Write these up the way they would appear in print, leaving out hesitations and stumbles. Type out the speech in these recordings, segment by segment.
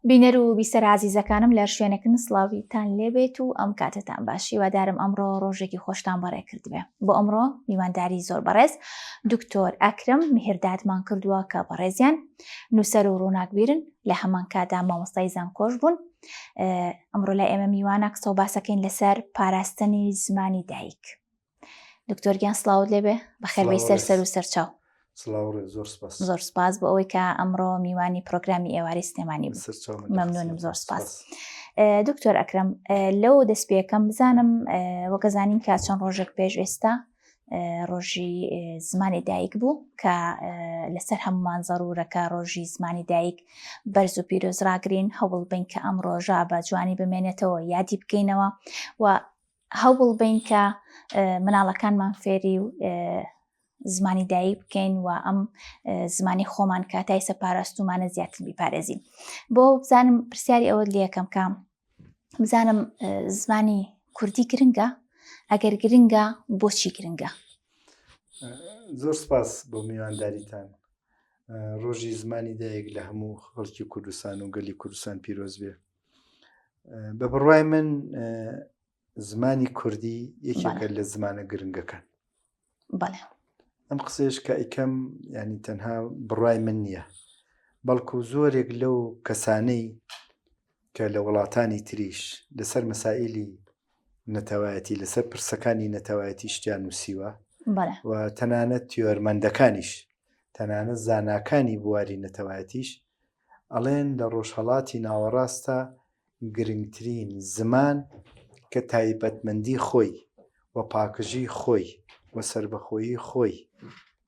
بینەر و بیسەرە ئازیزەکانم لە هەر شوێنێکن سڵاویتان لێبێت و ئەم کاتەتان باش هیوادارم ئەمڕۆ ڕۆژێکی خۆشتان بەڕێ کردبێ بۆ ئەمڕۆ میوانداری زۆر بەڕێز دکتۆر ئەکرم میهردادمان کردووە کە بەڕێزیان نووسەر و ڕووناکبیرن لە هەمان کادا مامۆستای زانکۆش بوون ئەمڕۆ لای ئێمە میوانە قسە و باسەکەین لەسەر پاراستنی زمانی دایک دکتۆر گیان سڵاوت لێبێ بەخێربێی سەر سەر و سەرچاو زۆر سپاس زۆر سپاس بۆ ئەوەی کە ئەمڕۆ میوانی پرۆگرامی ئێوارەی سلێمانی بوو مەمنونم زۆر سپاس دکتۆر ئەکرم لەو دەست پێکەم بزانم وەکەزانین کە چەند ڕۆژێک پێش ئێستا ڕۆژی زمانی دایک بوو کە لەسەر هەمومان زەرورەکە ڕۆژی زمانی دایک بەرز و پیرۆز ڕاگرین هەوڵ بین کە ئەم ڕۆژە بە جوانی بمێنێتەوە یادی بکەینەوە و هەوڵ بین کە مناڵەکانمان فێری و زمانی دایک بکەین و ئەم زمانی خۆمان کە تایسە پاراستومانە زیاتر بیپارێزین بۆ بزانم پرسیاری ئەوە لەکەم کە بزانم زمانی کوردی گرنگە ئەگەر گرنگە بۆچی گرنگە زۆر سپاس بۆ میوانداریتان ڕۆژی زمانی دایک لە هەموو خەڵکی کوردستان و گەلی کوردستان پیرۆز بێ بە بڕوای من زمانی کوردی یەکێکە لە زمانە گرنگەکان بەڵێ ئەم قسەیش کە ئەیکەم ینی تەنها بڕای من نییە بەڵکو زۆرێک لەو کەسانەی کە لە وڵاتانی تریش لەسەر مەسائلی نەتەوایەتی لەسەر پرسەکانی نەتەوایەتی شتیان نووسیوە و تەنانەت تیۆرمەندەکانیش تەنانەت زاناکانی بواری نەتەوایەتیش ئەڵێن لە ڕۆژهەڵاتی ناوەڕاستە گرنگترین زمان کە تایبەتمەندی خۆی و پاکژی خۆی و سەربەخۆیی خۆی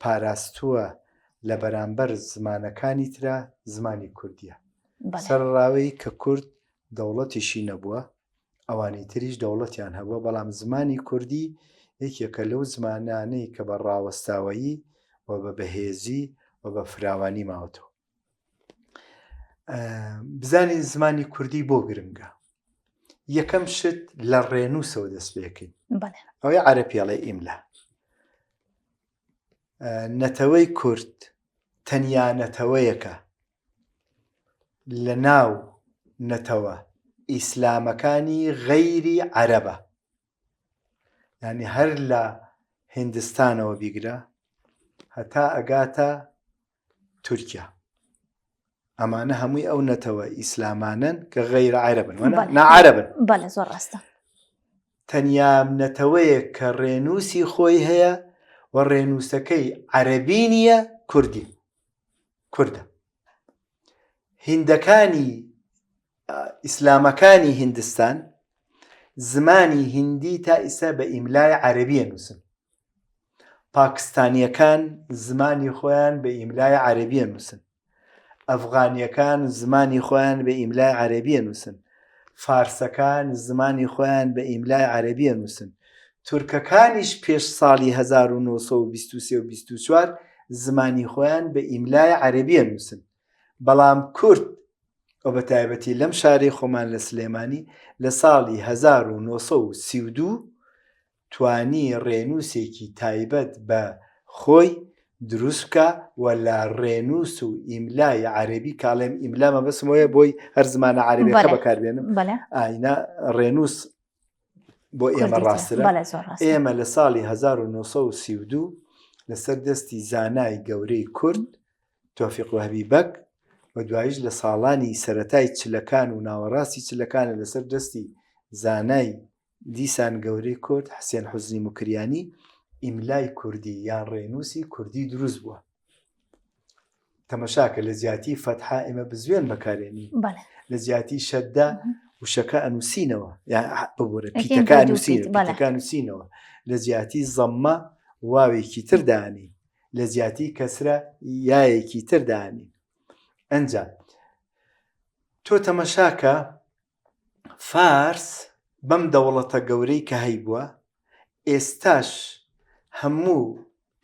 پاراستووە لە بەرامبەر زمانەکانی ترا زمانی کوردیە. سەرەڕاوەی کە کورد دەوڵەتیشی نەبووە، ئەوانی تریش دەوڵەتیان هەبووە، بەڵام زمانی کوردی یەکێکە لەو زمانانەی کە بە ڕاوەستاوەیی و بە بەهێزی و بە فراوانی ماوەتەوە. بزانین زمانی کوردی بۆ گرنگە یەکەم شت لە ڕێنووسەوە دەست پێکەین ئەوەی عەرەپیڵێ ئیملا نەتەوەی کورد تەنیا نەتەوەیەکە لە ناو نەتەوە ئیسلامەکانی غەیری عەرەبە یعنی هەر لە هندستانەوە بیگرە هەتا ئەگاتە تورکیا ئەمانە هەمووی ئەو نەتەوە ئیسلامانن کە غەیرە عەرەبن نا عەرەبن بەڵێ زۆر ڕاستە تەنیا نەتەوەیەک کە ڕێنووسی خۆی هەیە و ڕێنووسەکەی عەرەبی نییە کوردی کوردە هندەکانی ئیسلامەکانی هندستان زمانی هندی تا ئیسا بە ئیملای عەربیە نووسن پاکستانیەکان زمانی خۆیان بە ئیملای عەربیە نووسن ئەفغانیەکان زمانی خۆیان بە ئیملای عەربیە نووسن فارسەکان زمانی خۆیان بە ئیملای عەربیە نووسن تورکەکانیش پێش ساڵی 1923 و 24 زمانی خۆیان بە ئیملای عەربیە نووسن بەڵام کورد و بە تایبەتی لەم شارەی خۆمان لە سلێمانی لە ساڵی 1932 توانی ڕێنووسێکی تایبەت بە خۆی دروست بکا و لە ڕێنووس و ئیملای عەرەبی کە ئەڵێم ئیملا مەبەستم ئەوەیە بۆی هەر زمانە عەرەبیەکە بەڵێ. بەکاربێنم بەڵێ ئاینا ڕێنووس بۆ ئێمە کوردی تر. ڕاسترە بەڵێ زۆر ڕاستە ئێمە لە ساڵی 1932 لەسەر دەستی زانای گەورەی کورد تۆفیق وەهبی بەگ و دواییش لە ساڵانی سەرەتای چلەکان و ناوەڕاستی چلەکانە لەسەر دەستی زانای دیسان گەورەی کورد حسێن حوزنی موکریانی ئیملای کوردی یان ڕێنووسی کوردی دروست بووە. تەمەشاکە لە جیاتی فەتحە ئێمە بزوێن بەکارێنین لە جیاتی شەدە وشەکە ئەنووسینەوە یا ببورە پیتەکە نووسین پیتەکە نووسینەوە لە جیاتی زەممە واوێکی تر دانین لە جیاتی کەسرە یایەکی تر دانین ئەنجا تۆ تەمەشاکە فارس بەم دەوڵەتە گەورەی کە هەیبووە ئێستاش هەموو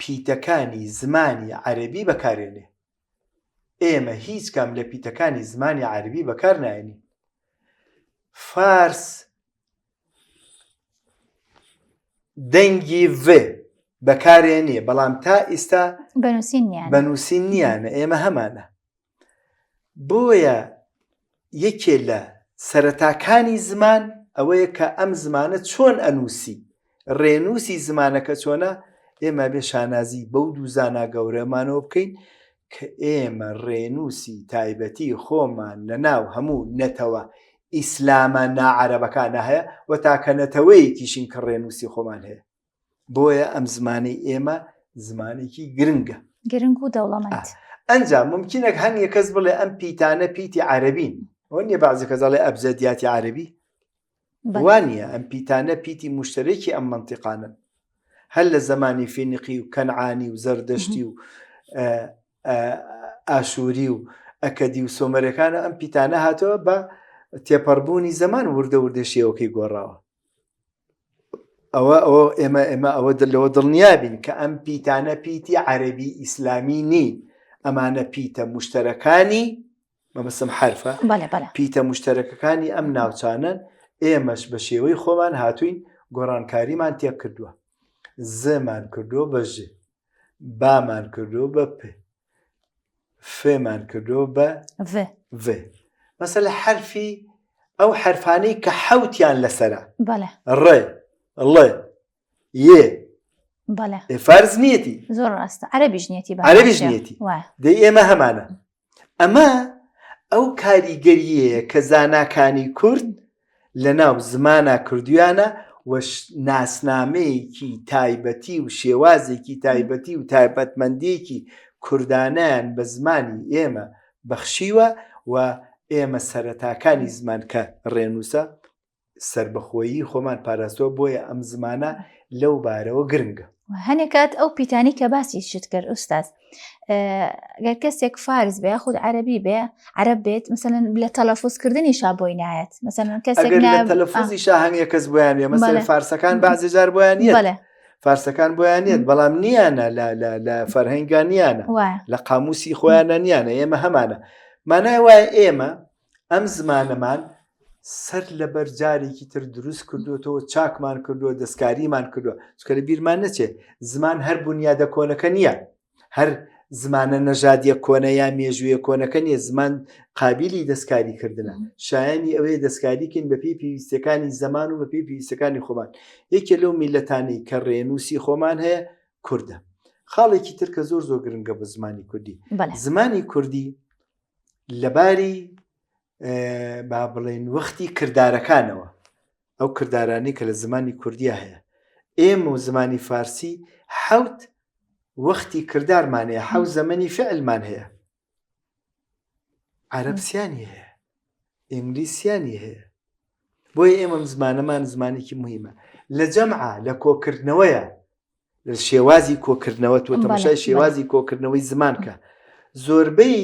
پیتەکانی زمانی عەرەبی بەکارێنێ ئێمە هیچ کام لە پیتەکانی زمانی عەربی بەکار نایەنین فارس دەنگی V بەکارێ نییە بەڵام تا ئیستا بەنووسین نیانە بەنووسین نیانە ئێمە هەمانە بۆیە. یەکێ لە سەرەتاکانی زمان ئەوەیە کە ئەم زمانە چۆن ئەنووسی، ڕێنووسی زمانەکە چۆنە، ئێمە بێ شانازی بەو دوو زانا گەورەمانەوە بکەین کە ئێمە ڕێنووسی تایبەتی خۆمان لە ناو هەموو نەتەوە ئیسلامە ناعەرەبەکانە هەیە و تاکە نەتەوەیەکیشین کە ڕێنووسی خۆمان هەیە. بۆیە ئەم زمانەی ئێمە زمانێکی گرنگە. گرنگ و دەوڵەمەند. ئەنجا ممکنە هەنگێ کەس بڵێ ئەم پیتانە پیتی عەرەبین. ئەوە نییە بەعزی کەس ئەڵێ ئەبجەدیاتی عەرەبی؟ وا نییە ئەم پیتانە پیتی مشتەرێکی ئەم منتیقانن. هەر لە زمانی فینیقی و کەنعانی و زەردەشتی و ئاشووری و ئەکەدی و سۆمەرەکانە ئەم پیتانە هاتەوە بە تێپەڕبوونی زەمان وردە وردە شێوەکەی گۆڕاوە. ئەوە ئەوە ئێمە ئێمە ئەوە لەوە دڵنیا بین کە ئەم پیتانە پیتی عەربی ئیسلامی نین ئەمانە پیتە مشتەرەکانی مەبەستم حرفە پیتە مشتەرەکەکانی ئەم ناوچانەن ئێمەش بە شێوەی خۆمان هاتوین گۆڕانکاریمان تێک کردووە زمان کردووە بە ژ بامان کردووە بە پ فێمان کردووە بە V. V. مەسەلە حەرفی ئەو حەرفانەی کە حەوتیان لەسەرە بەڵێ ڕ ڵ یێ بەڵێ ئێ فارس نیەتی زۆر ڕاستە عەرەبیش نیەتی بە عەرەبیش هەمان شێوە. نیەتی. وایە دەی ئێمە هەمانە ئەمە ئەو کاریگەریەیە کە زاناکانی کورد لەناو زمانا کردویانە و ناسنامەیەکی تایبەتی و شێوازێکی تایبەتی و تایبەتمەندیەکی کوردانەیان بە زمانی ئێمە بەخشیوە و ئێمە سەرەتاکانی زمان کە ڕێنووسە سەربەخۆیی خۆمان پاراستوە بۆیە ئەم زمانە لەو بارەوە گرنگە. هەنێ کات ئەو پیتانی کە باسی شت کرد ئوستاز گەر کەسێک فارس بێ خود عەربی بێ عەرب بێت مثلەن لە تەلەفوزکردنی شا بۆی نایەت مثلەن کەسێک تەلەفوزی شا هەنگێ کەس بۆیان بێ مەسەلەن فارسەکان بەعزێ جار بۆیان نییە فارسەکان بۆیان نییە بەڵام نییانە لە فەرهەنگا نییانە لە قاموسی خۆیانە نییانە ئێمە هەمانە مانای وایە ئێمە ئەم زمانەمان سەر لەبەر جارێکی تر دروست کردوێتەوە چاکمان کردووە دەستکاریمان کردووە چکە لە بیرمان نەچێت زمان هەر بنیادە کۆنەکە نییە هەر زمانە نەژادیە کۆنە یا مێژوویە کۆنەکە نییە زمان قابلی دەستکاری کردنە شایانی ئەوەیە دەستکاریکەین بەپێی پێویستەکانی زەمان و بەپێی پێویستەکانی خۆمان یەکێ لەو میلەتانی کە ڕێنووسی خۆمان هەیە کوردە خاڵێکی تر کە زۆر زۆر گرنگە بە زمانی کوردی زمانی کوردی لەباری با بڵێن وەختی کردارەکانەوە ئەو کردارانی کە لە زمانی کوردیا هەیە ئێمە و زمانی فارسی حوت وەختی کردارمان هەیە حەو زەمەنی فعلمان هەیە عەرەبسیانی هەیە ئینگلیسیانی هەیە بۆیە ئێمەم زمانەمان زمانێکی مهمە لە جەمعە لە کۆکردنەوەیە لە شێوازی کۆکردنەوە تۆ تەماشای شێوازی کۆکردنەوەی زمان کە زۆربەی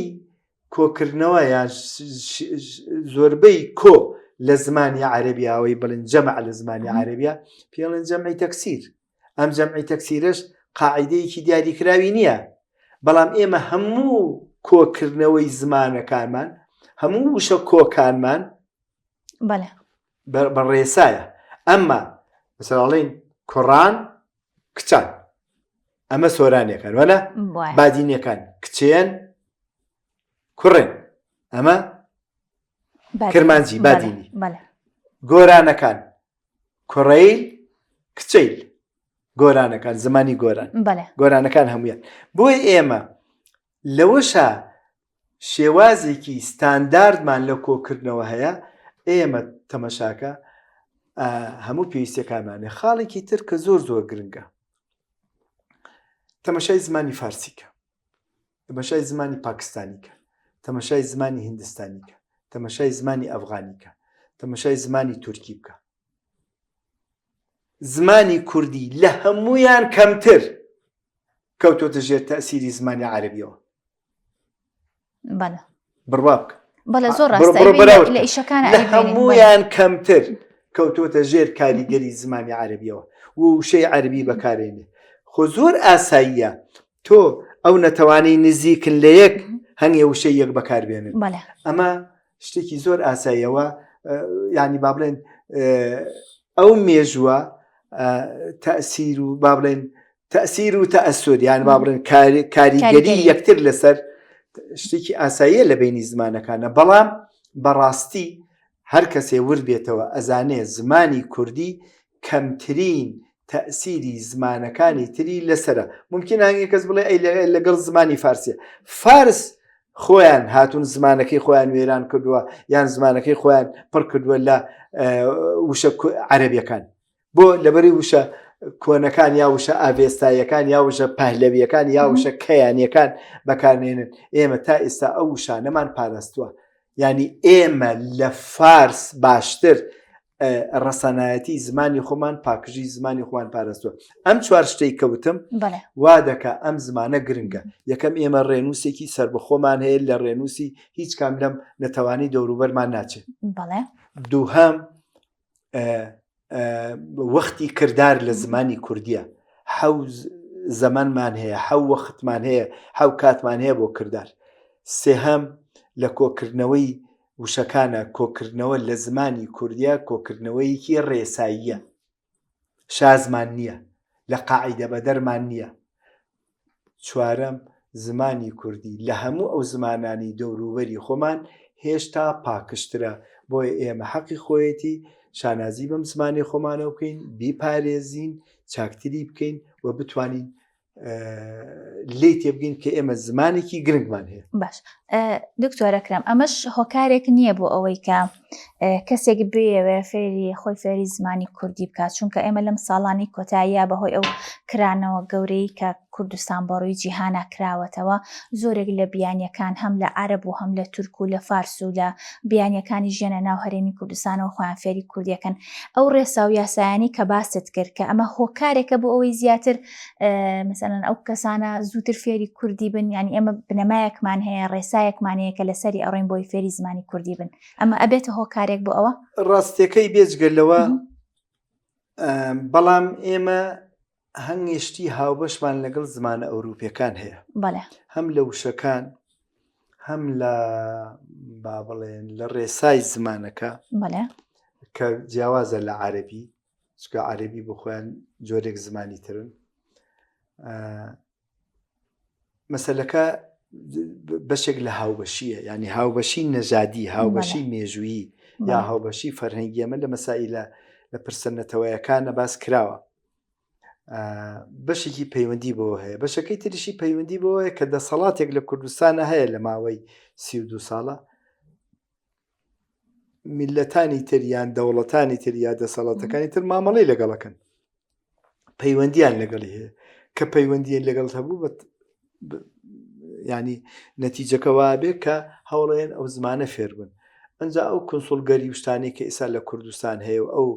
کۆکردنەوە یان زۆربەی کۆ لە زمانی عەربیاوەی بڵین جەمع لە زمانی عەربیا پێڵێن جەمعی تەکسیر ئەم جەمعی تەکسیرش قاعدەیەکی دیاریکراوی نییە بەڵام ئێمە هەموو کۆکردنەوەی زمانەکانمان هەموو وشە کۆکانمان بە ڕێسایە ئەمما مەسەڵین کوڕان کچان ئەمە سۆرانیەکان وەنە بادینیەکان کچێن کوڕێن ئەمە کرمانجی بادینی گۆرانەکان کوڕەیل کچەیل گۆرانەکان زمانی گۆران گۆرانەکان هەمویان بۆی ئێمە لەوەشا شێوازێکی ستانداردمان لە کۆکردنەوە هەیە ئێمە تەمەشاکە هەموو پێویستەکانمانێ خاڵێکی تر کە زۆر زۆر گرنگە تەمەشای زمانی فارسیکە تەمەشای زمانی پاکستانیکە تەمەشای زمانی هندستانیکە تەمەشای زمانی ئەفغانیکە تەمەشای زمانی تورکی بکە زمانی کوردی لە هەمویان کەمتر کەوتۆتە ژێر تەسیری زمانی عەربیەوە بەڵێ بڕوا بکە بەڵێ زۆر ڕاستە لە ئیشەکان لە هەمویان کەمتر کەوتۆتە ژێر کاریگەری زمانی عەربیەوە و وشەی عەربی بەکارێنێ خۆ زۆر ئاساییە تۆ ئەو نەتەوانەی نزیکن لە یەک هەنگێ وشەی یەک بەکاربێنن ئەمە شتێکی زۆر ئاساییەوە ینی با بڵێن ئەو مێژووە تەسیر و با بڵێن تەسیر و تەئەسور یان با بڵێن کاریگەری یەکتر لەسەر شتێکی ئاساییە لە بینی زمانەکانە بەڵام بەڕاستی هەر کەسێ ورد بێتەوە ئەزانێ زمانی کوردی کەمترین تەئسیری زمانەکانی تری لەسەرە ممکن هەنگێ کەس بڵێ ئەی لەگەڵ زمانی فارسیە فارس خۆیان هاتون زمانەکەی خۆیان وێران کردووە یان زمانەکەی خۆیان پڕ کردووە لە وشە عەربیەکان بۆ لەبەری وشە کۆنەکان یا وشە ئاڤێستاییەکان یا وشە پەهلەویەکان یا وشە کەیانیەکان بەکارنێنن ئێمە تا ئێستا ئەو وشانەمان پاراستووە یعنی ئێمە لە فارس باشتر ڕەسەنایەتی زمانی خۆمان پاکژی زمانی خۆمان پاراستوە ئەم چوار شتەی کەوتم وا دەکا ئەم زمانە گرنگە یەکەم ئێمە ڕێنووسێکی سربەخۆمان هەیە لە ڕێنووسی هیچ کام لەم نەتەوانی دەوروبەرمان ناچێت دووهەم وەختی کردار لە زمانی کوردیە حەو زەمەنمان هەیە حەو وەختمان هەیە حەو کاتمان هەیە بۆ کردار سێهەم لە کۆکردنەوەی وشەکانە کۆکردنەوە لە زمانی کوردیا کۆکردنەوەیەکی ڕێساییە شازمان نییە لە قاعیدە بەدەرمان نییە چوارەم زمانی کوردی لە هەموو ئەو زمانانی دەوروبەری خۆمان هێشتا پاکژترە، بۆیە ئێمە حەقی خۆیەتی شانازی بەم زمانی خۆمانەوە بکەین، بیپارێزین، چاکتری بکەین و بتوانین لێی تێبگەین کە ئێمە زمانێکی گرنگمان هەیە. باش دکتۆر ئەکرەم ئەمەش هۆکارێک نییە بۆ ئەوەی کە کەسێک بێوێ فێری خۆی فێری زمانی کوردی بکات چونکە ئێمە لەم ساڵانی کۆتاییە بەهۆی ئەو کرانەوە گەورەی کە کوردستان بەڕووی جیهانا کراوەتەوە زۆرێک لە بیانیەکان هەم لە عەرەب و هەم لە تورک و لە فارس و لە بیانیەکانی ژێنە ناو هەرێمی کوردستانەوە خۆیان فێری کوردیەکەن ئەو ڕێسا و یاسایانی کە باست کرد کە ئەمە هۆکارێکە بۆ ئەوەی زیاتر مەسەلەن ئەو کەسانە زووتر فێری کوردی بن یعنی ئێمە بنەمایەکمان هەیە ڕێسایەکمان هەیە کە لەسەری ئەڕۆین بۆی فێری زمانی کوردی بن ئەمە ئەبێتە هۆکارێک بۆ ئەوە ڕاستیەکەی بێجگە لەوە بەڵام ئێمە هەنگێ شتی هاوبەشمان لەگەڵ زمانە ئەوروپیەکان هەیە بەڵێ هەم لە وشەکان هەم لە با بڵێن لە ڕێسای زمانەکە بەڵێ کە جیاوازە لە عەربی چکە عەربی بۆ خۆیان جۆرێک زمانی ترن مەسەلەکە بەشێک لە هاوبەشیە ینی هاوبەشی نەژادی هاوبەشی مێژوویی یا هاوبەشی فەرهەنگی ئەمە لە مەسائلە لە پرسە نەتەوەیەکانە باس کراوە بەشێکی پەیوەندی بۆ هەیە بەشەکەی تریشی پەیوەندی بۆ هەیە کە دەسەڵاتێک لە کوردستانە هەیە لە ماوەی 32 ساڵە میلەتانی تر یان دەوڵەتانی تر یا دەسەڵاتەکانی تر مامەڵی لەگەڵەکەن پەیوەندیان لەگەڵی هەیە کە پەیوەندیان لەگەڵ هەبوو بە ینی نەتیجەکە وابێ کە هەوڵێن ئەو زمانە فێربن ئەجا ئەو کنسولگەری شتانی کە ئێستا لە کوردستان هەیە و ئەو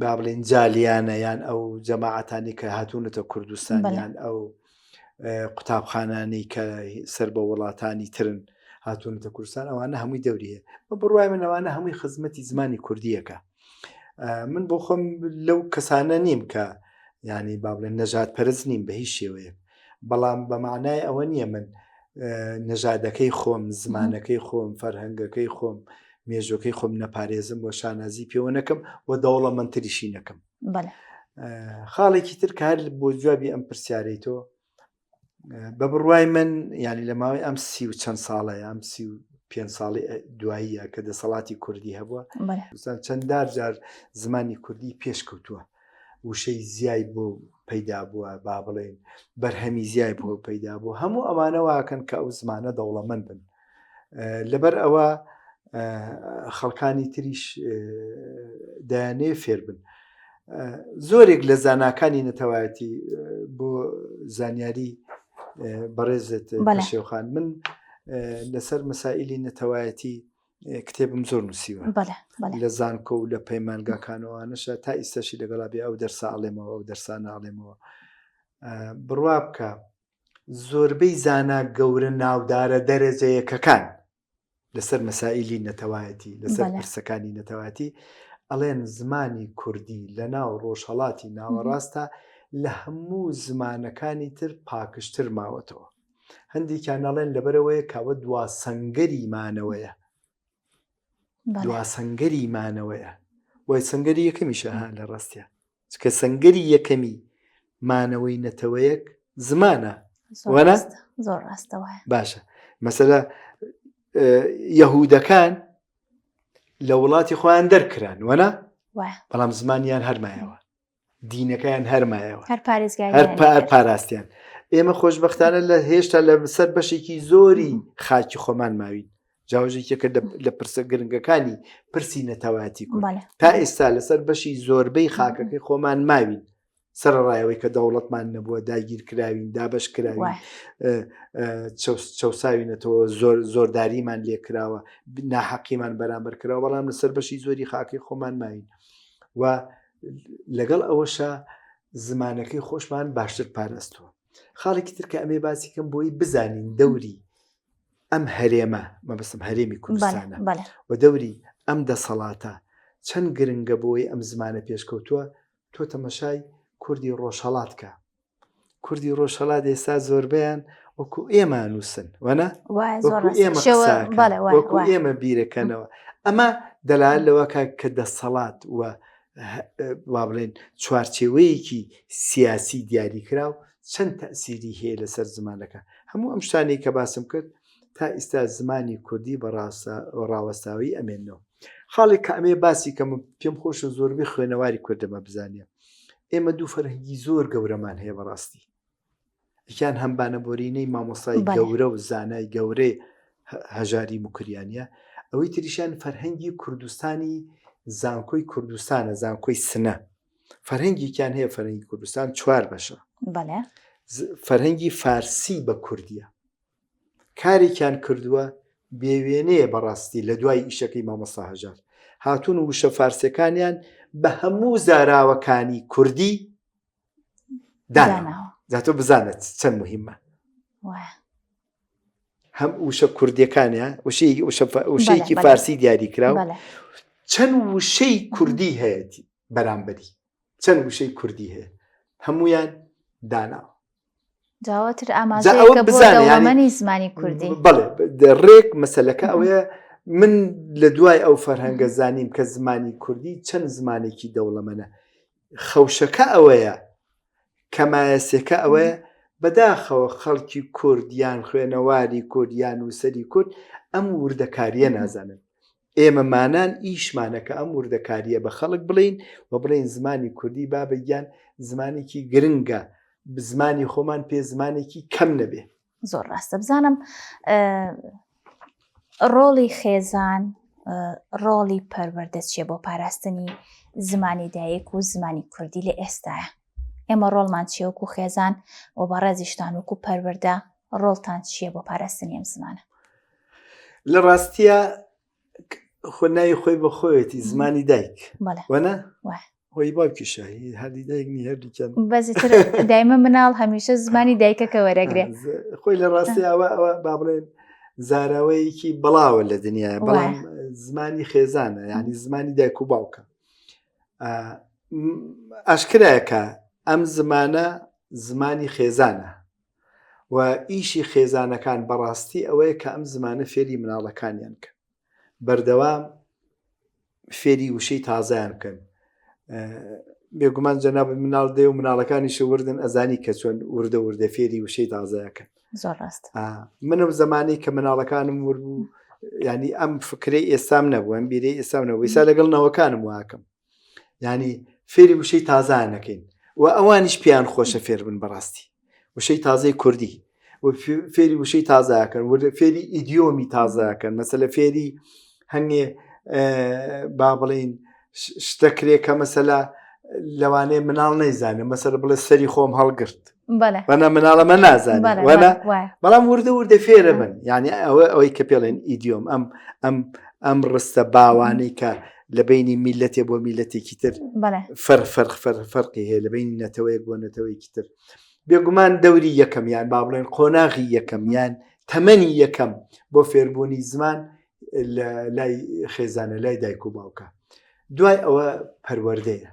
با بڵین جالیانە یان ئەو جەماعەتانی کە هاتوونەتە کوردستان یان ئەو قوتابخانانەی کە سەر بە وڵاتانی ترن هاتوونەتە کوردستان ئەوانە هەمووی دەوری هەیە بە بڕوای من ئەوانە هەمووی خزمەتی زمانی کوردیەکە من بۆ خۆم لەو کەسانە نیم کە ینی با بڵێن نەژاد پەرست نیم بە هیچ شێوەیەک بەڵام بە معنای ئەوە نییە من نەژادەکەی خۆم زمانەکەی خۆم فەرهەنگەکەی خۆم مێژوەکەی خۆم نەپارێزم بۆ شانازی پێوە نەکەم و دەوڵەمەندتریشی نەکەم خاڵێکی تر کار بۆ جوابی ئەم پرسیارەی تۆ بە بڕوای من یعنی لە ماوەی ئەم سی و چەند ساڵەیە ئەم 35 ساڵی دواییە کە دەسەڵاتی کوردی هەبووە چەندار جار زمانی کوردی پێشکەوتووە وشەی زیای بۆ پەیدا بووە با بڵێن بەرهەمی زیای بۆ پەیدا بوو هەموو ئەمانە واکەن کە ئەو زمانە دەوڵەمەند بن لەبەر ئەوە خەڵکانی تریش دایانەیە فێر بن زۆرێک لە زاناکانی نەتەوایەتی بۆ زانیاری بەڕێزت شێوخان من لەسەر مەسائلی نەتەوایەتی کتێبم زۆر نووسیوە لە زانکۆ و لە پەیمانگاکانەوەانەشە تا ئیستەشی لەگەڵا بێ ئەو دەرسا ئەڵێمەوە ئەو دەرسانە ئەڵێمەوە بڕوا بکە زۆربەی زانا گەورە ناودارە دەرەجە یەکەکان لەسەر مەسائیلی نەتەوایەتی لەسەر پرسەکانی نەتەوایەتی ئەڵێن زمانی کوردی لە ناو ڕۆژهەڵاتی ناوەڕاستە لە هەموو زمانەکانی تر پاکشتر ماوەتەوە هەندێکیان ئەڵێن لەبەرەوەیە کاوە دوا سەنگەری مانەوەیە دوا سەنگەری مانەوەیە وای سەنگەری یەکەمیشە ها لە ڕاستە چکە سەنگەری یەکەمی مانەوەی نەتەوەیەک زمانە وەە زۆر ڕاستەوە باشە مەسەلە. یەهودەکان لە وڵاتی خۆیان دەرکران وەنا بەڵام زمانیان هەرمایەوە دینەکەیان هەرمایەوە هەر پارێزگای هەر پار پاراستیان ئێمە خۆشببختانە لە هێشتا لە سەر بەشێکی زۆری خاکی خۆمان ماوین جاوژێکێکە لە پرسە گرنگەکانی پرسی نەتەوایەتی کورد تا ئێستا لەسەر بەشی زۆربەی خاکەکەی خۆمان ماوین سەرەڕایەوەی کە دەوڵەتمان نەبووە داگیر کراوین دابش کراوین چەساوینەتەوە زۆر زۆرداریمان لێکراوە ناحەقیمان بەرامبەر کراوە بەڵام لەسەر بەشی زۆری خاکی خۆمان ماوین و لەگەڵ ئەوەشە زمانەکەی خۆشمان باشتر پاراستووە خاڵێکی تر کە ئەمێ باسی کەم بۆی بزانین دەوری ئەم هەرێمە مەبەستم هەرێمی کوردستانە و دەوری ئەم دەسەڵاتە چەند گرنگە بۆی ئەم زمانە پێشکەوتووە تۆ تەمەشای کوردی ڕۆژهەڵات کە کوردی ڕۆژهەڵات ئێستا زۆربیان وەکو ئێمە نووسن وەنە وەکو ئێمە بیرەکەنەوە ئەمە دەلال لەوە کە دەسەڵات و وا بڵێن چوارچێوەیەکی سیاسی دیاریکراو چەند تەسیری هەیە لەسەر زمانەکە هەموو ئەم شتانەی کە باسم کرد تا ئیستا زمانی کوردی بە ڕاوەستاوی ئەمێنەوە خاڵێک کە ئەمێ باسی کەم پێم خۆشە زۆربەی خوێنەواری کوردەمە بزانێ ئێمە دوو فەرهەنگی زۆر گەورەمان هەیە بەڕاستی یان هەمبانە بۆرینەی مامۆستای گەورە و زانای گەورەی هەژاری موکریانە ئەوەی تریشیان فەرهەنگی کوردستانی زانکۆی کوردستانە زانکۆی سنە فەرهەنگێکیان هەیە فەرهەنگی کوردستان چوار بەشە فەرهەنگی فارسی بە کوردیە کارێکیان کردووە بێوێنەیە بەڕاستی لە دوای ئیشەکەی مامۆستا هەژار هاتوون وشە فارسەکانیان بە هەموو زاراوەکانی کوردی داناوە جا تۆ بزانە چەند مهمە هەم وشە کوردیەکانیان وشەیەکی فارسی دیاری کرا چەند وشەی کوردی هەیە بەرامبەری چەند وشەی کوردی هەیە هەمویان داناوە جاوەتر ئاماژەیەکە بۆ دەوڵەمەنی زمانی کوردی بەڵێ ڕێک مەسەلەکە ئەوەیە من لە دوای ئەو فەرهەنگە زانیم کە زمانی کوردی چەند زمانێکی دەوڵەمەنە خەوشەکە ئەوەیە کەمایەسێکە ئەوەیە بەداخەوە خەڵکی کورد یان خوێنەواری کورد یان نووسەری کورد ئەم وردەکاریە نازانن ئێمە مانان ئیشمانە کە ئەم وردەکاریە بە خەڵک بڵین و بڵێن زمانی کوردی بابە گیان زمانێکی گرنگە زمانی خۆمان پێ زمانێکی کەم نەبێ. زۆر ڕاستە بزانم ڕۆڵی خێزان ڕۆڵی پەروەردە چیە بۆ پاراستنی زمانی دایک و زمانی کوردی لە ئێستاە ئێمە ڕۆڵمان چیە وەکو خێزان و بەڕێزیشتان وەکو پەروەردە ڕۆڵتان چییە بۆ پاراستنی ئەم زمانە؟ لە ڕاستیە خۆ ناوی خۆی بە خۆیەتی زمانی دایک وەنە هۆی باوکیشە هەردی دایک نی هەردووکیان بەزیتر دایمە مناڵ هەمیشە زمانی دایکەکە وەرەگرێ خۆی لە ڕاستی ئەوە ئەوە با بڵێن زاراوەیەکی بڵاوە لە دنیا بەڵام زمانی خێزانە ینی زمانی دایک و باوکە ئاشکرایە کە ئەم زمانە زمانی خێزانە و ئیشی خێزانەکان بەڕاستی ئەوەیە کە ئەم زمانە فێری مناڵەکانیان کە بەردەوام فێری وشەی تازەیان بکەن بێگومان جەناب مناڵ دێ و مناڵەکانیش وردن ئەزانی کە چۆن وردە وردە فێری وشەی تازەیەکەن زۆر ڕاست منم زمانی کە مناڵەکانم ورد بوو ینی ئەم فکرەی ئێستام نەبوو ئەم بیرەی ئێستام نەبوو ئێستا لەگەڵ نەوەکانم واکەم ینی فێری وشەی تازان نەکەین و ئەوانیش پێیان خۆشە فێر بن بەڕاستی وشەی تازەی کوردی فێری وشەی تازاکەن فێری ئیدیۆمی تازاکەن مەسەلە فێری هەنگێ با بڵین شتەکرێ کە مەسەلا لەوانەیە مناڵ نەیزانێ مەسەلە بڵێ سەری خۆم هەڵگرت بەە مناڵەمە نازانێت وەنە بەڵام وردە وردە فێرە بن یعنی ئەوە ئەوەی کە پێڵێن ئیدیۆم ئەم ئەم ئەم ڕستە باوانەی کە لە بینی میلەتێ بۆ میلەتێکی تر فەر فەر فەر فەرقی هەیە لە بینی نەتەوەیەک بۆ نەتەوەیەکی تر بێگومان دەوری یەکەم یان با بڵێن قۆناغی یەکەم یان تەمەنی یەکەم بۆ فێربوونی زمان لە لای خێزانە لای دایک و باوکە دوای ئەوە پەروەردەیە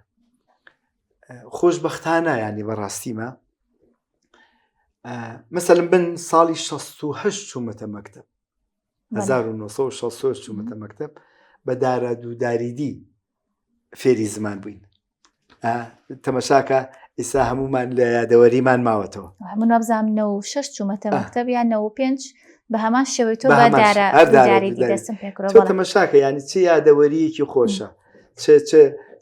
خۆشببختانە ینی بەڕاستیمە مەسەلم بن ساڵی 16 چوومەتە مەکتب 1960 چوومەتە مەکتب بە دارە دووداریدی فێری زمان بووین تەمەشاکە ئیسا هەمومان لە یادەوەریمان ماوەتەوە من وابزانم 96 چوومەتە مەکتب یان 95. بە هەمان شێوەی تۆ بە دارە داری دەستم پێکرۆ تۆ تەمەشاکە ینی چ یادەوەریەکی خۆشە چ چ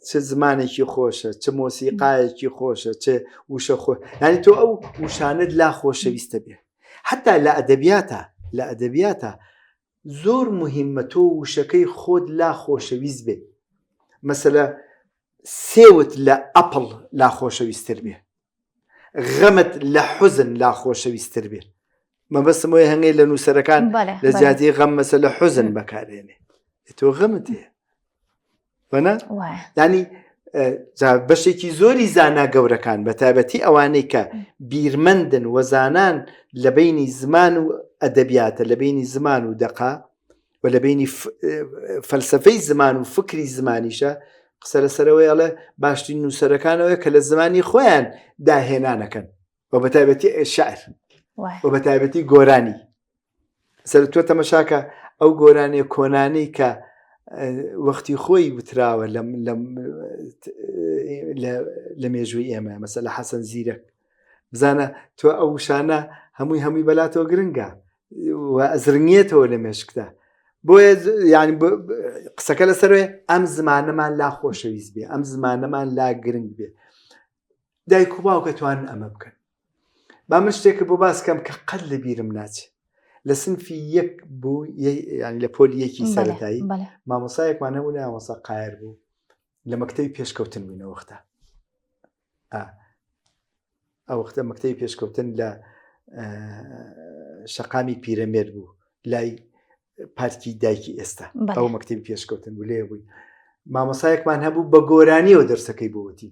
چ زمانێکی خۆشە چ مۆسیقایەکی خۆشە چ وشە خۆ ینی تۆ ئەو وشانت لا خۆشەویستە بێ حتا لە ئەدەبیاتە لە ئەدەبیاتە زۆر مهمە تۆ وشەکەی خۆت لا خۆشەویست بێ مەسەلە سێوت لە ئەپڵ لا خۆشەویستتر بێ غەمت لە حوزن لا خۆشەویستتر بێ مەبەستم ئەوەیە هەنگەی لە نووسەرەکان لە جیاتی غەم مەسە لە حوزن بەکارێنێ تۆ غەمت هەیە وەنا ینی بەشێکی زۆری زانا گەورەکان بە تایبەتی ئەوانەی کە بیرمەندن وەزانان لە بینی زمان و ئەدەبیاتە لە بینی زمان و دەقا و لە بینی فەلسفەی زمان و فکری زمانیشە قسە لەسەرەوەی ئەڵێ باشترین نووسەرەکانەوەی کە لە زمانی خۆیان داهێنانەکەن و بە تایبەتی شعر و بە تایبەتی گۆرانی سەر تۆ تەمەشاکە ئەو گۆرانیە کۆنانەی کە وەختی خۆی وتراوە لە مێژووی ئێمە مەسە لە حەسەن زیرەک بزانە تۆ ئەو وشانە هەمووی هەمووی بەلاتەوە گرنگە و ئەزرنگێتەوە لە مێشکدا بۆیە ینی قسەکە لەسەروێ ئەم زمانەمان لا خۆشەویست بێ ئەم زمانەمان لا گرنگ بێ دایک و باوکە توانن ئەمە بکەن با من شتێکە بۆ باس کەم کە قەت لە بیرم ناچێت لە سنفی یەک بوو ینی لە پۆلی یەکی سەرەتایی مامۆسایەکمان هەبوو ناوەسا قایر بوو لە مەکتەوی پێشکەوتن بووینە وەختە ئەو وەختە مەکتەوی پێشکەوتن لە شەقامی پیرەمێر بوو لای پارکی دایکی ئێستا ئەو مەکتەبی پێشکەوتن بوو لێ بووی مامۆسایەکمان هەبوو بە گۆرانیەوە دەرسەکەی بۆوتی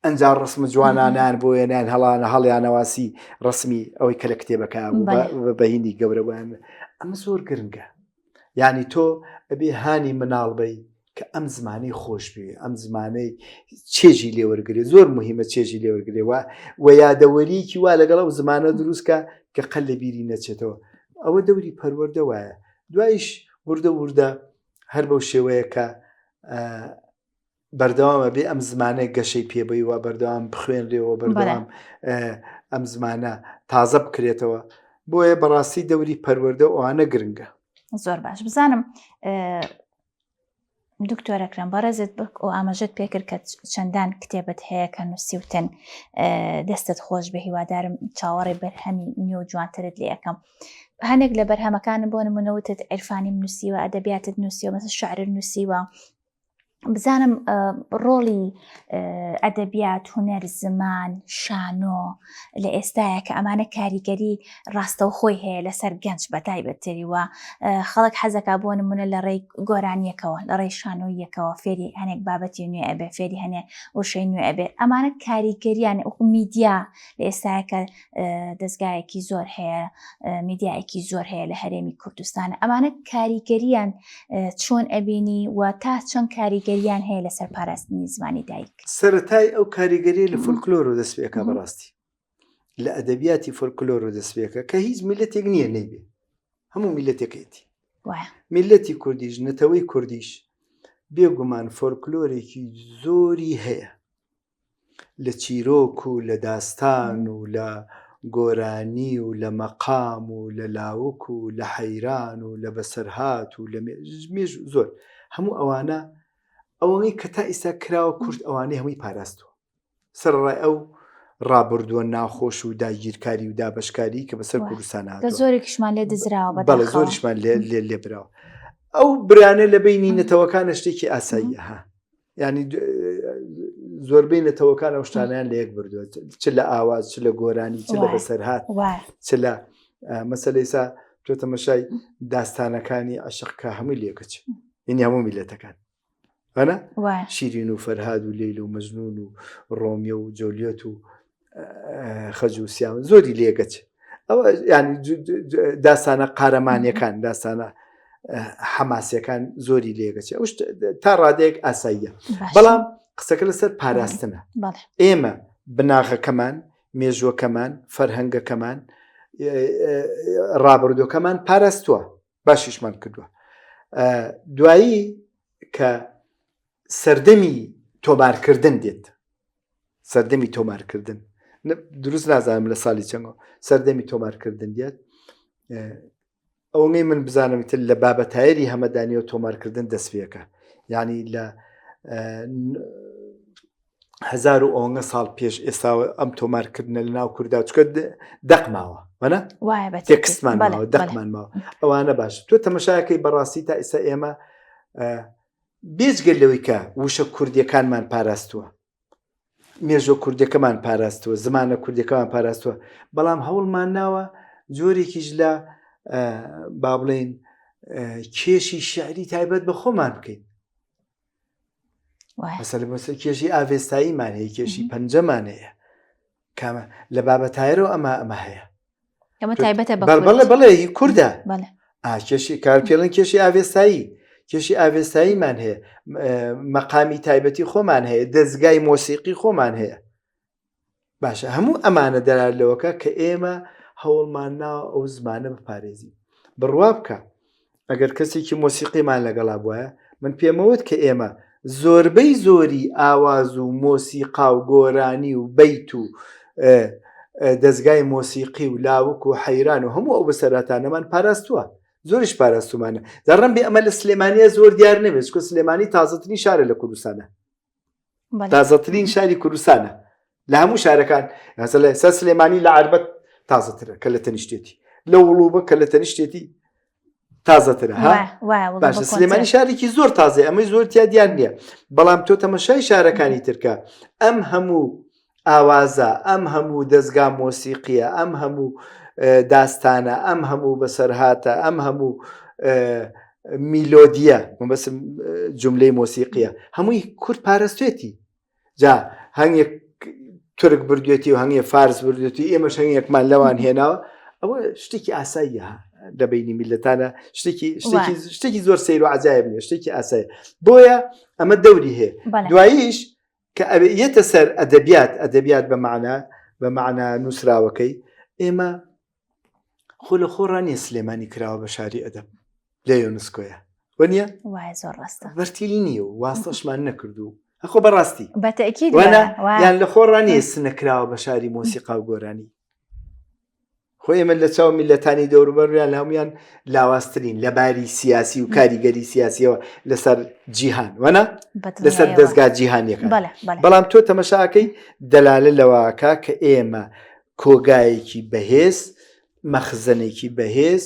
ئەنجا ڕسمە جوانانیان بۆ وێنیان هەڵانە هەڵیانەواسی ڕسمی ئەوەی کە لە کتێبەکە بوو بە هینی گەورە بۆیان ئەمە زۆر گرنگە یعنی تۆ ئەبێ هانی مناڵ بی کە ئەم زمانەی خۆش بێ ئەم زمانەی چێژی لێوەرگێ زۆر مهمە چێژی لێوەرگێ وە و یادەوەریکی وا لەگەڵ ئەو زمانە دروستکە کە قەل لە بیری نەچێتەوە ئەوە دەوری پەروەردە وایە دوایش وردە وردە هەر بەو شێوەیە کە بەردەوامە بێ ئەم زمانە گەشەی پێبەی و بەردەوام بخوێنرێەوە بەردەوام ئەم زمانە تازە بکرێتەوە بۆیە بەڕاستی دەوری پەروەردە ئەوانە گرنگە زۆر باش بزانم دکتۆر ئەکرەم بەڕێزت بک و ئاماژەت پێکرد کە چەندان کتێبت هەیە کە نووسیوتن دەستت خۆش بە هیوادارم چاوەڕێ بەرهەمی نوێ و جوانترت لێ ئەەکەم هەنێک لە بەرهەمەکانم بۆ نمونەوتت عیرفانیم نووسیوە ئەدەبیاتت نووسیوە مەسە شعرت نووسیوە بزانم ڕۆڵی ئەدەبیات هونەر زمان شانۆ لە ئێستاە کە ئەمانە کاریگەری ڕاستەوخۆی هەیە لەسەر گەنج بە تایبەتتری و خەڵک حەزەکا بۆ نمونە لە ڕێی گۆرانیەکەوە لە ڕێی شانۆیەکەوە فێری هەنێک بابەتی نوێ ئەبێ فێری هەنێ وشەی نوێ ئەبێ ئەمانە کاریگەریان وەکو میدیا لە ئێستاکە دەستگایەکی زۆر هەیە میدیایەکی زۆر هەیە لە هەرێمی کوردستان ئەمانە کاریگەریان چۆن ئەبینی و تا چەند کاریگەریان هەیە لەسەر پاراستنی زمانی دایک سەرەتای ئەو کاریگەری لە فۆلکلۆر و دەستپێکە بەڕاستی لە ئەدەبیاتی فۆلکلۆر و دەستپێکە کە هیچ میلەتێک نییە نەیبێ هەموو میلەتێکێتی میلەتی کوردیش نەتەوەی کوردیش بێگومان فۆلکلۆرێکی زۆری هەیە لە چیرۆک و لە داستان و لە گۆرانی و لە مەقام و لە لاوک و لە حەیران و لە بەسەرهات و لە مێژ زۆر هەموو ئەوانە ئەوەی کە تا ئیستا کراوە کورد ئەوانەی هەمووی پاراستوە سەرڕای ئەو ڕابردووە ناخۆش و داگیرکاری و دابشکاری کە بەسەر کوردستان هاتووە زۆرێکیشمان لێ دزراوە بەڵێ زۆریشمان لێ لێ لێ براوە ئەو برانە لە بینی نەتەوەکانە شتێکی ئاساییە ها ینی زۆربەی نەتەوەکان ئەو شتانیان لە یەک بردووە چ لە ئاواز چ لە گۆرانی چ لە بەسەرهات چ لە مەسەلەیسا تۆ تەمەشای داستانەکانی عشق کە هەمووی لێکچ یعنی هەموو میلەتەکان ئەنا شیرین و فەرهاد و لەیل و مەجنون و ڕۆمیۆ و جۆلیەت و خەج و سیاون زۆری لێگەچ ئەوە ینی داستانە قارەمانیەکان داستانە حەماسیەکان زۆری لێگەچ ئەو تا ڕادەیەک ئاساییە بەڵام قسەکە لەسەر پاراستنە ئێمە بناغەکەمان مێژوەکەمان فەرهەنگەکەمان ڕابردوەکەمان پاراستووە باشیشمان کردووە دوایی کە سەردەمی تۆمارکردن دێت سەردەمی تۆمارکردن دروست نازانم لە ساڵی چەنگۆ سەردەمی تۆمارکردن دێت. ئەوەی من بزانم تر لە بابەتایری هەمەدانیەوە تۆمارکردن دەستپێکە یعنی لە هزار و ئەوەنگە ساڵ پێش ئێستا ئەم تۆمارکردنە لە ناو کوردا چکە دەق ماوە وەنە تێکستمان ماوە دەقمان ماوە ئەوانە باش تۆ تەمەشاکەی بەڕاستی تا ئێستا ئێمە بێجگە لەوەی کە وشە کوردیەکانمان پاراستووە مێژوە کوردەکەمان پاراستووە زمانە کوردەکەمان پاراستووە بەڵام هەوڵمان ناوە جۆرێکیش لە با بڵێین کێشی شعری تایبەت بە خۆمان بکەین مەسەلە مەسەر کێشی ئاڤێستاییمان هەیە کێشی پەنجەمان هەیە کامە لە بابەتایرەوە ئەمە ئەمە هەیە ئەمە تایبەتە بە بەڵێ بەڵێ هی کوردە کێشی کارپێڵن کێشی ئاڤێستایی کێشی ئاڤێستاییمان هەیە مەقامی تایبەتی خۆمان هەیە دەستگای مۆسیقی خۆمان هەیە باشە هەموو ئەمانە دەرار لەوەکە کە ئێمە هەوڵمان ناوە ئەو زمانە بپارێزین بڕوا بکە ئەگەر کەسێکی مۆسیقیمان لەگەڵا بواە من پێمەوت کە ئێمە زۆربەی زۆری ئاواز و مۆسیقا و گۆرانی و بەیت و دەستگای مۆسیقی و لاوک و حەیران و هەموو ئەو بەسەراتانەمان پاراستووە زۆریش پاراستومانە دەڕم بێ ئەمە لە سلێمانە زۆر دیار نەبێت چکە سلێمانی تازەترین شارە لە کوردستانە تازەترین شاری کوردستانە لە هەموو شارەکان لە سەر سلێمانی لە عربەت تازەترە کە لە تەنیشتێتی لە وڵوبە کە لە تەنیشتێتی تازەترە ها باشە سلێمانی شارێکی زۆر تازێ ئەمەی زۆر تیا دیار نییە بەڵام تۆ تەمەشای شارەکانی ترکە ئەم هەموو ئاوازە ئەم هەموو دەستگا مۆسیقیە ئەم هەموو داستانە ئەم هەموو بەسەرهاتە ئەم هەموو میلۆدیە مەبەسم جملەی مۆسیقیە هەمووی کورد پارستێتی جا هەنگێک تورک بردوێتی و هەنگێ فارس بردوێتی ئێمەش هەنگێکمان لەوان هێناوە ئەوە شتێکی ئاساییە لە بینی میلەتانە شتێکی شتێکی شتێکی زۆر سیر و عجایب نیە شتێکی ئاسایی بۆیە ئەمە دەوری هەیە دواییش کە یەتە سەر ئەدەبیات ئەدەبیات بە مەعنا بە مەعنا نووسراوەکەی ئێمە خۆ لە خۆڕا نییە سلێمانی کراوە بە شاری ئەدەب لە یۆنسکۆیە وە نیە وایە زۆر ڕاستە بەرتیلی نییە و واستەشمان نەکردو هەخۆ بەڕاستی بەتەکید یان لە خۆڕا نییە سنە کراوە بە شاری مۆسیقا و گۆرانی خۆ ئێمە لە چاو میللەتانی دەوروبەریان لە هەمویان لاوازترین لە باری سیاسی و کاریگەری سیاسیەوە لەسەر جیهان وەنا لەسەر دەستگا جیهانیەکان بەڵام تۆ تەمەشاکەی دەلالە لەوەکە کە ئێمە کۆگایەکی بەهێز مەخزنێکی بەهێز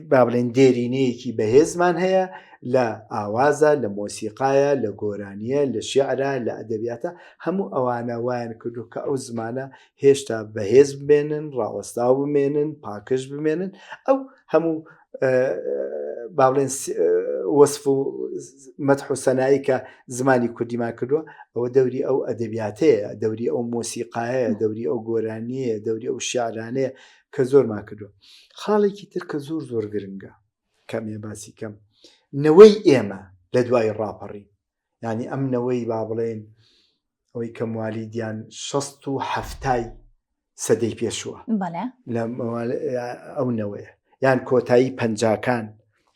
با بڵێن دێرینەیەکی بەهێزمان هەیە لە ئاوازە لە مۆسیقایە لە گۆرانیە لە شعرە لە ئەدەبیاتە هەموو ئەوانە وایان کردو کە ئەو زمانە هێشتا بەهێز بمێنن، ڕاوەستاو بمێنن، پاکژ بمێنن، ئەو هەموو با بڵێن وەسف و مەدح و سەنایی کە زمانی کوردیمان کردووە ئەوە دەوری ئەو ئەدەبیاتەیە دەوری ئەو مۆسیقایە دەوری ئەو گۆرانیەیە دەوری ئەو شعرانەیە کە زۆرمان کردووە خاڵێکی تر کە زۆر زۆر گرنگە کەمێ باسی کەم نەوەی ئێمە لە دوای ڕاپەڕین یانی ئەم نەوەی با بڵێن ئەوەی کە موالیدیان شەست و حەفتای سەدەی پێشووە لە ئەو نەوەیە یان کۆتایی پەنجاکان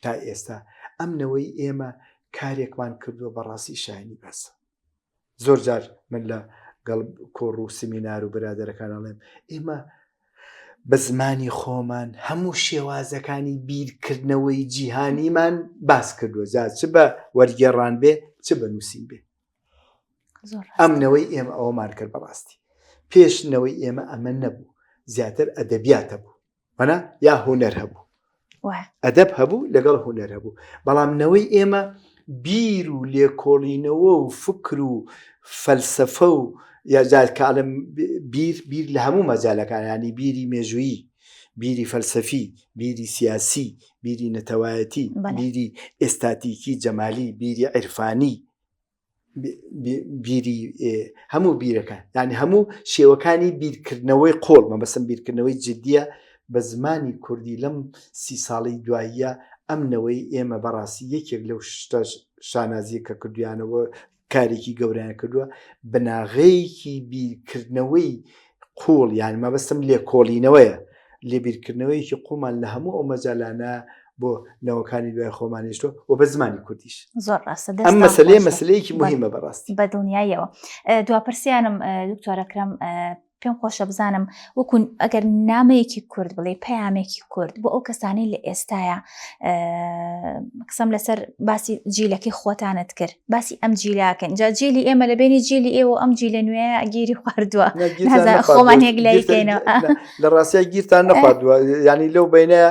تا ئێستا ئەم نەوەی ئێمە کارێکمان کردووە بەڕاستی شایانی باسە زۆر جار من لە گەڵ کۆڕ و سمینار و برادەرەکان ئەڵێم ئێمە بە زمانی خۆمان هەموو شێوازەکانی بیرکردنەوەی جیهانیمان باس کردووە جا چ بە وەرگێڕان بێ چ بە نووسین بێ ئەم نەوەی ئێمە ئەوەمان کرد بەڕاستی پێش نەوەی ئێمە ئەمە نەبوو زیاتر ئەدەبیاتە بوو وەنا یا هونەر هەبوو ئەدەب هەبوو لەگەڵ هونەر هەبوو بەڵام نەوەی ئێمە بیر و لێکۆڵینەوە و فکر و فەلسفە و یاجارکاڵم بیر بیر لە هەموو مەجالەکان ینی بیری مێژوویی بیری فەلسەفی بیری سیاسی بیری نەتەوایەتی بیری ئێستاتیکی جەمالی بیری عیرفانی بیری هەموو بیرەکان یعنی هەموو شێوەکانی بیرکردنەوەی قۆڵ مەبەسم بیرکردنەوەی جددیە بە زمانی کوردی لەم سی ساڵی دواییە ئەم نەوەی ئێمە بەڕاستی یەکێک لەو شتە شانازیە کە کردویانەوە کارێکی گەوریان کردووە بناغەیەکی بیرکردنەوەی قوڵ یان مەبەستم لێکۆڵینەوەیە لێبیرکردنەوەیەکی قوڵمان لە هەموو ئەو مەجالانە بۆ نەوەکانی دوای خۆمان هێشتووە و بە زمانی کوردیش زۆر ڕاستە ئەم مەسلەیە مەسلەیەکی مهمە بەڕاستی بە دڵنیاییەوە دوا پرسیارم دکتۆر ئەکرەم. پێم خۆشە بزانم وەکو ئەگەر نامەیەکی کورد بڵێ پەیامێکی کورد بۆ ئەو کەسانەی لە ئێستاە قسەم لەسەر باسی جیلەکەی خۆتانت کرد باسی ئەم جیلاکەن جا جیلی ئێمە لە بینی جیلی ئێوە ئەم جیلە نوێ گیری خواردووە خۆمان یەک لایکەینەوە لە ڕاستیا گیرتان نەخواردووە ینی لەو بینە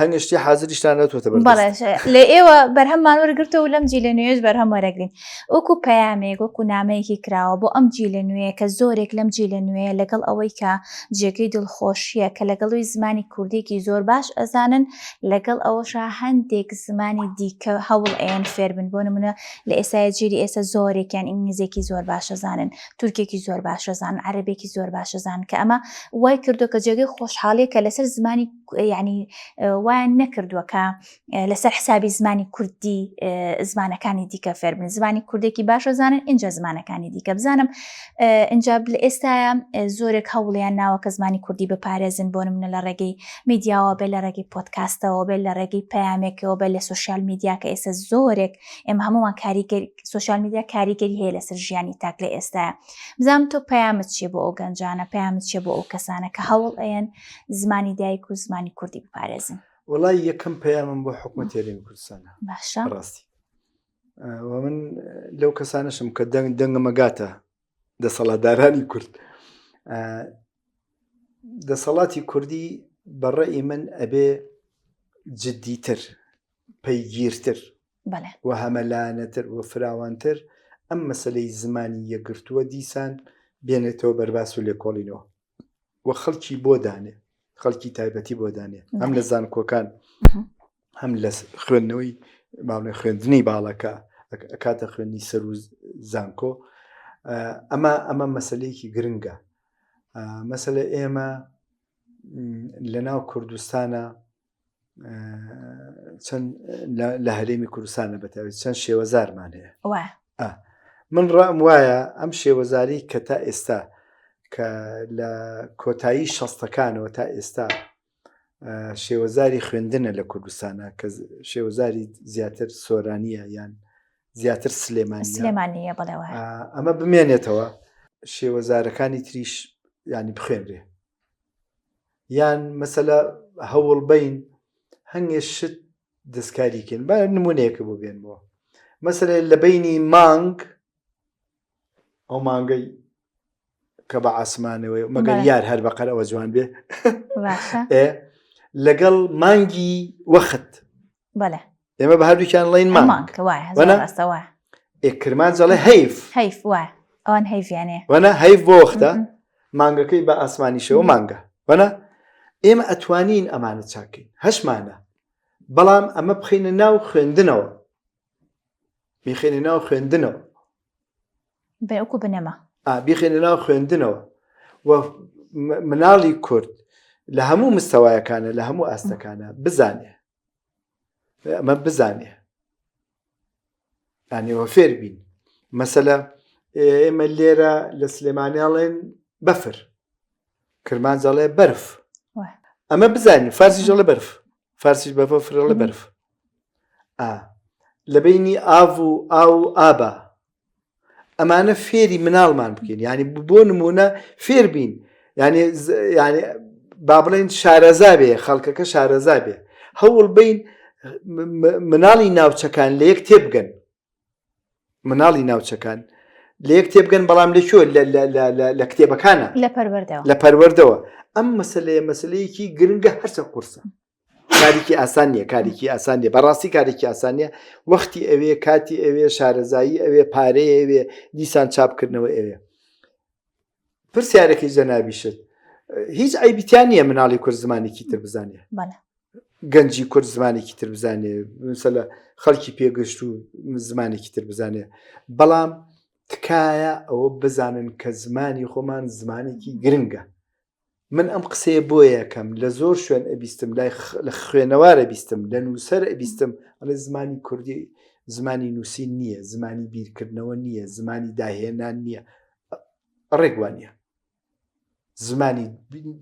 هەنگشتی حازریشتان نەتوتە بەڵێ لە ئێوە بەرهەممان وەرگرتەوە لەم جیلە نوێش بەرهەم وەرەگرین وەکو پەیامێک وەکو نامەیەکی کراوە بۆ ئەم جیلە نوێیە کە زۆرێک لەم جیلە نوێیە لەگەڵ ئەوەی کە جێگەی دڵخۆشییە کە لەگەڵی زمانی کوردیەکی زۆر باش ئەزانن لەگەڵ ئەوەشا هەندێک زمانی دیکە هەوڵ ئەیەن فێربن بۆ نمونە لە ئێسایە جیلی ئێستا زۆرێکیان ئینگلیزێکی زۆر باش ئەزانن تورکێکی زۆر باش ئەزانن عەرەبێکی زۆر باش ئەزانن کە ئەمە وای کردو کە جێگەی خۆشحاڵیە کە لەسەر زمانی یعنی وایان نەکردووە کە لەسەر حسابی زمانی کوردی زمانەکانی دیکە فێربن زمانی کوردێکی باشە زانن اینجا زمانەکانی دیکە بزانم اینجا لە ئێستاە زۆرێک هەوڵیان ناوە کە زمانی کوردی بپارێزن بۆ نمونە لە ڕێگەی میدیاوە بێ لە ڕێگەی پۆدکاستەوە بێ لە ڕێگەی پەیامێکەوە بێ لە سوسیال میدیا کە ئێستا زۆرێک ئێمە هەمووان کاریگەر سوسیال میدیا کاریگەری هەیە لەسەر ژیانی تاک لە ئێستا بزانم تۆ پەیامت چیە بۆ ئەو گەنجانە پەیامت چیە بۆ ئەو کەسانە کە هەوڵ ئەیەن زمانی دایک و زمانی کوردی بپارێزن وەڵای یەکەم پەیامم بۆ حکومەتی هەرێمی کوردستانە باشە ڕاستی و من لەو کەسانەشم کە دەنگ دەنگمەگاتە دەسەڵاتدارانی کورد دەسەڵاتی کوردی بەڕێی من ئەبێ جدیتر پەیگیرتر و هەمەلایەنەتر و فراوانتر ئەم مەسلەی زمانی یەکگرتووە دیسان بێنێتەوە بەرباس و لێکۆڵینەوە و خەڵکی بۆ دانێ خەڵکی تایبەتی بۆ دانێ هەم لە زانکۆکان هەم لە خوێندنەوەی باڵێ خوێندنی باڵەکە ئەکاتە خوێندنی سەر و زانکۆ ئەمە ئەمە مەسلەیەکی گرنگە مەسلە ئێمە لە ناو کوردستانە چەند لە هەرێمی کوردستانە بەتاوێت چەند شێوەزارمان هەیە من ڕام وایە ئەم شێوەزاری کە تا ئێستا کە لە کۆتایی شەستەکانەوە تا ئێستا شێوەزاری خوێندنە لە کوردستانە کە شێوەزاری زیاتر سۆرانیە یان زیاتر سلێمانی سلێمانیە بەڵێ ئەمە بمێنێتەوە شێوەزارەکانی تریش ینی بخوێنرێ یان مەسەلە هەوڵ بین هەنگێ شت دەستکاری کەین با نمونەیەکە بۆ بێنمەوە مەسەلە لە بینی مانگ ئەو مانگەی کە بە ئاسمانەوەی مەگەر یار هەر بەقەر ئەوە جوان بێ لەگەڵ مانگی وەخت بەڵێ ئێمە بە هەردووکیان ڵین مانگ ئێ کرمانج ئەڵێ هەیف هەیف وایە ئەوان هەیڤیانێ وەنە هەیف بۆ وەختە مانگەکەی بە ئاسمانیشەوە مانگە وەنە ئێمە ئەتوانین ئەمانە چاکەین هەشمانە بەڵام ئەمە بخینە ناو خوێندنەوە بیخێنە ناو خوێندنەوە بەوەکو بنەما بیخێنە ناو خوێندنەوە و مناڵی کورد لە هەموو مستەوایەکانە لە هەموو ئاستەکانە بزانێ ئەمە بزانێ یانەوە فێر بین مەسەلە ئێمە لێرە لە سلێمانیاڵێن بەفر کرمانجەڵێ بەرف ئەمە بزانین فارسی ژەڵە بەرف فارسیش بە فرەڵە بەرف لە بینی ئاv و ئاو و ئابا ئەمانە فێری مناڵمان بکەین ینی بۆ نمونە فێر بین ینی ینی با بڵێن شارەزا بێ خەڵکەکە شارەزا بێ هەوڵ بین مناڵی ناوچەکان لە یەک تێبگەن مناڵی ناوچەکان لە یەک تێبگەن بەڵام لە کوێ لە کتێبەکانە لە پەروەردەوە لە پەروەردەوە ئەم مەسلەیە مەسلەیەکی گرنگە هەرچە قورسە کارێکی ئاسان نییە کارێکی ئاسان نیە بەڕاستی کارێکی ئاسان نیە وەختی ئەوێ کاتی ئەوێ شارەزایی ئەوێ پارەی ئەوێ دیسان چاپکردنەوە ئەوێ پرسیارەکەی جەنابیشت هیچ ئەیبیتیان نییە مناڵی کورد زمانێکی تر بزانێ گەنجی کورد زمانێکی تر بزانێ مثلە خەڵکی پێگەشت و زمانێکی تر بزانێ بەڵام تکایە ئەوە بزانن کە زمانی خۆمان زمانێکی گرنگە من ئەم قسەیە بۆیە ئەکەم لە زۆر شوێن ئەبیستم لای لە خوێنەوار ئەبیستم لە نووسەر ئەبیستم ئەڵێ زمانی کوردی زمانی نووسین نییە زمانی بیرکردنەوە نییە زمانی داهێنان نییە ڕێک وانە زمانی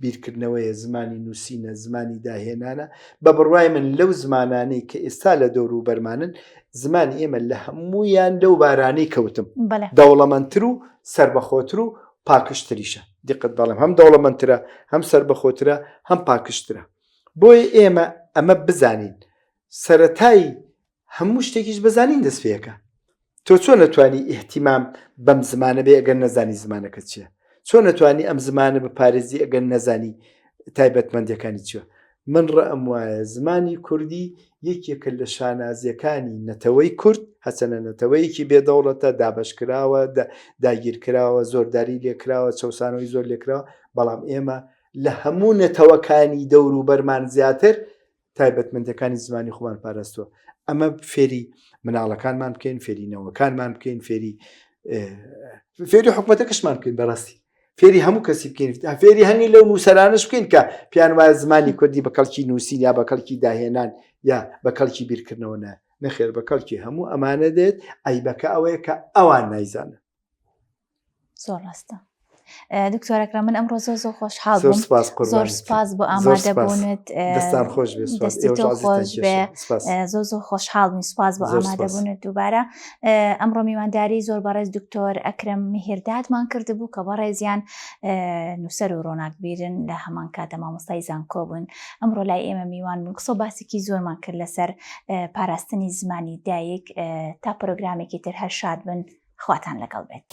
بیرکردنەوەیە زمانی نووسینە زمانی داهێنانە بە بڕوای من لەو زمانانەی کە ئێستا لە دەور و بەرمانن زمانی ئێمە لە هەمویان لەو بارانەی کەوتم دەوڵەمەندتر و سربەخۆتر و. پاکشتریشە دیقەت بەڵێم هەم دەوڵەمەندترە هەم سربەخۆترە هەم پاکشترە بۆیە ئێمە ئەمە بزانین سەتای هەموو شتێکیش بەزانین دەست پێەکە تۆ چۆن نەتوانی ئیهتیمام بەم زمانە بێ ئەگەر نەزانی زمانەکە چییە؟ چۆن نەتوانی ئەم زمانە بپارێزی ئەگەر نەزانی تایبەتمەندیەکانی چیە؟ من ڕەئم وایە زمانی کوردی یەکێکە لە شانازیەکانی نەتەوەی کورد، هەرچەنە نەتەوەیەکی بێ دەوڵەتە، دابەشکراوە، داگیرکراوە، زۆرداری لێکراوە، چەوسانەوەی زۆر لێکراوە، بەڵام ئێمە لە هەموو نەتەوەکانی دەوروبەرمان زیاتر تایبەتمەندیەکانی زمانی خۆمان پاراستوە ئەمە فێری مناڵەکانمان بکەین فێری نەوەکانمان بکەین فێری فێری حکوومەتەکەشمان بکەین بەڕاستی فێری هەموو کەسی بکەین فێری هەنی لەو نووسەرانش بکەین کە پیان وایە زمانی کوردی بە کەڵکی نووسین یا بە کەڵکی داهێنان یا بە کەڵکی بیرکردنەوە نە نەخێر بە کەڵکی هەموو ئەمانە دێت ئەیبەکە ئەوەیە کە ئەوان نایزانن زۆر ڕاستە دکتۆر ئەکرەم من ئەمڕۆ زۆر زۆر خۆشحاڵ بووم زۆر سپاس بۆ ئامادە بوونت دەستان خۆش بێ دەستی تۆ خۆش بێ زۆر زۆر خۆشحاڵ بووین سپاس بۆ ئامادە بوونت دووبارە ئەمڕۆ میوانداری زۆر بەڕێز دکتۆر ئەکرەم میهردادمان کردبوو کە بەڕێزیان نووسەر و ڕۆناکبیرن لە هەمان کاتە مامۆستای زانکۆ بوون ئەمڕۆ لای ئێمە میوان بوون قسە باسێکی زۆرمان کرد لەسەر پاراستنی زمانی دایک تا پرۆگرامێکی تر هەر شاد بن خواتان لەگەڵ بێت.